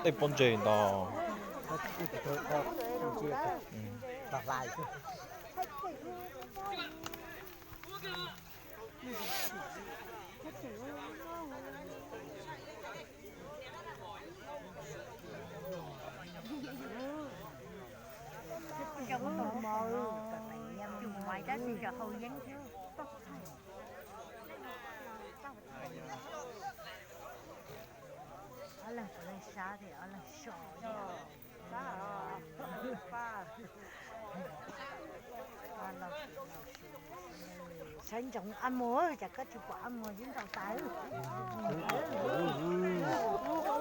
Tej pob ntseg ntag. Ob leeg puav leej sab thiab ob leeg so. Saib ntsoov ab muag, cas koj tsis pom ab muag yub ntaus tas.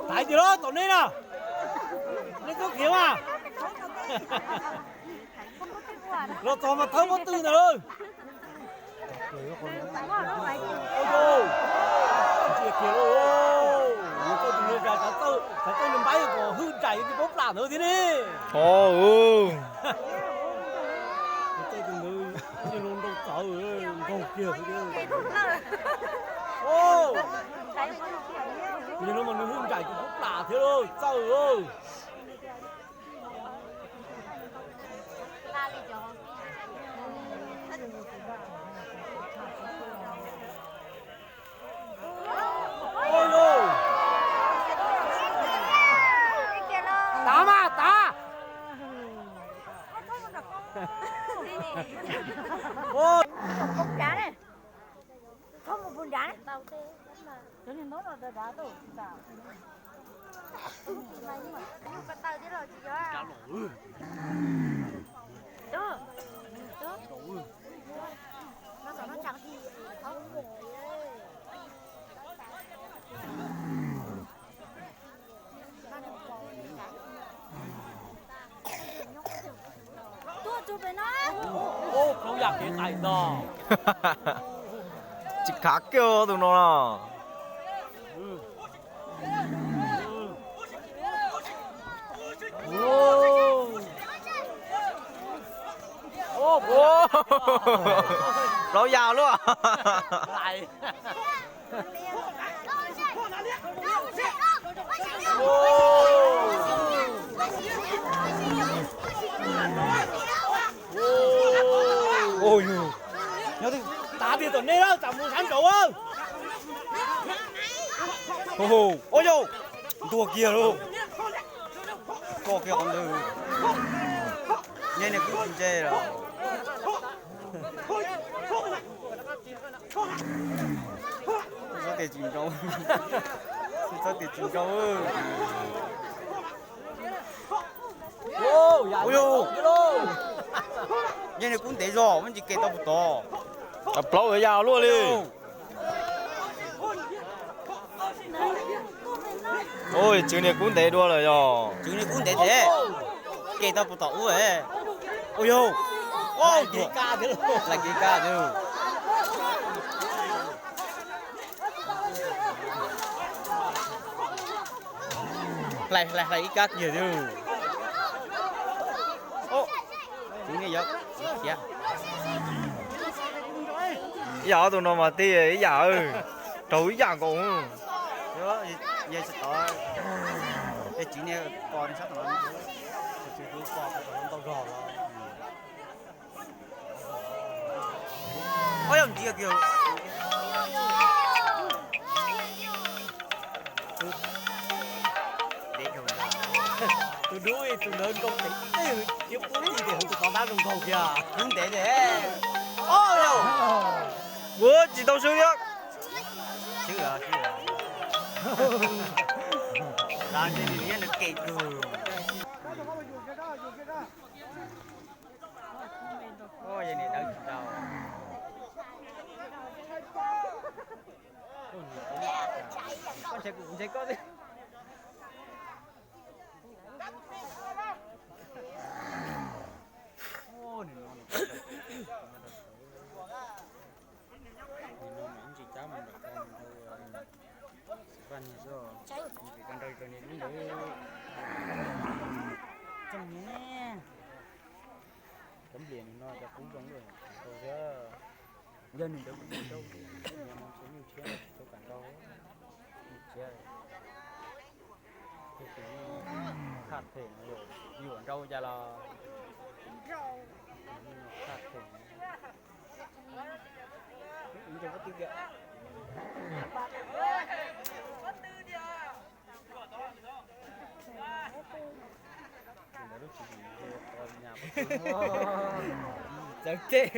Taiv tiag los tom nej na, nej txhob khiav mas. Los txog mas thawb pob tw ntag lauj. Ntsia kiag lauj, yog txawj tus nws nraim, txawj nws npaib kom hwj nraim yog tus pab plam ntawd thiab ne. Txawj tus nws, nroo txawv, nkaug kiag. Yog no mas nws hwj nraim tus pab plam thiab lauj, txawj. Tav mas tav. Tsis khav kiag tus no na. Plaub yas luaj. Tav tiag tom nej lawm, tsam mus sab nraud. Ua yau, ntuag kiag lauj. Koj kiag qhov ntawd, neb niag kub ntse lawm. Txhob tias tsis nrau, txhob tias tsis nrau. Ua yau, neb niag kub ntev zog, muab ntsis kem tau puas tod. Plaub yas luaj li. Tswv niag kub ntev dua lawm yog. Tswv niag kub ntev thiab, kem tau puas tom ub. Ua yau, lais kev kab thiab. Hlais hlais hlais ib kab kiag thiab. Ib yam ob tug no mas tij ib yam, raug ib yam nkaus. Tus dub tus ntawd nroo pem teb, tus tod tab zoo nkaug kiag. Kub ntev tiag. Ua tsis tau swb thiab. Swb, swb. Nws kem kawg. Ua yog niam dawb Ntshe kuv ntshe koj xwb. Ntsis cab mus nram ko mus rau xim faj niag xwb, nws kov nrau rau niag lub ntawd. Tsoom niag, cov nplias nws no cov kub zoo lawm, tau thiab. Yog nws ntawd kuv tsis tau, nws no tsis nyuj tshiab tsis tau kam nrau. Nyuj tshiab, khaj them no, yuav nrau cas los khaj them. Ntses pob tw tiag. Txawv teg.